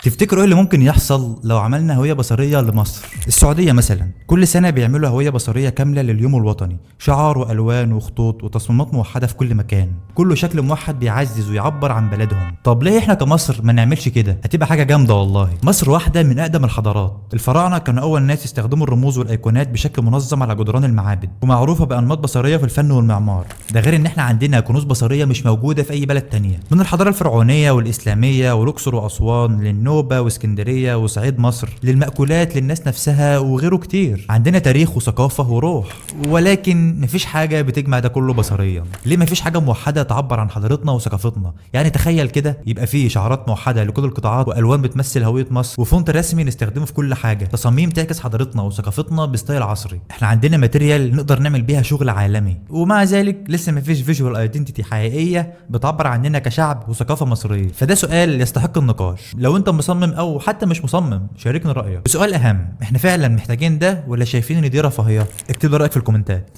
تفتكروا ايه اللي ممكن يحصل لو عملنا هوية بصرية لمصر؟ السعودية مثلا كل سنة بيعملوا هوية بصرية كاملة لليوم الوطني، شعار والوان وخطوط وتصميمات موحدة في كل مكان، كله شكل موحد بيعزز ويعبر عن بلدهم. طب ليه احنا كمصر ما نعملش كده؟ هتبقى حاجة جامدة والله. مصر واحدة من اقدم الحضارات، الفراعنة كانوا اول ناس يستخدموا الرموز والايقونات بشكل منظم على جدران المعابد، ومعروفة بانماط بصرية في الفن والمعمار. ده غير ان احنا عندنا كنوز بصرية مش موجودة في اي بلد تانية، من الحضارة الفرعونية والاسلامية والاقصر واسوان للنوبة واسكندرية وصعيد مصر، للمأكولات للناس نفسها وغيره كتير. عندنا تاريخ وثقافة وروح، ولكن مفيش حاجة بتجمع ده كله بصريا. ليه مفيش حاجة موحدة تعبر عن حضارتنا وثقافتنا؟ يعني تخيل كده يبقى فيه شعارات موحدة لكل القطاعات والوان بتمثل هوية مصر، و font رسمي نستخدمه في كل حاجة، تصاميم تعكس حضارتنا وثقافتنا ب style عصري. احنا عندنا material نقدر نعمل بيها شغل عالمي، ومع ذلك لسه مفيش visual identity حقيقية بتعبر عننا كشعب وثقافة مصرية. فده سؤال يستحق النقاش. لو انت مصمم او حتى مش مصمم شاركنا رأيك. وسؤال اهم، احنا فعلا محتاجين ده ولا شايفين ان دي رفاهية؟ اكتب لي رأيك في الكومنتات.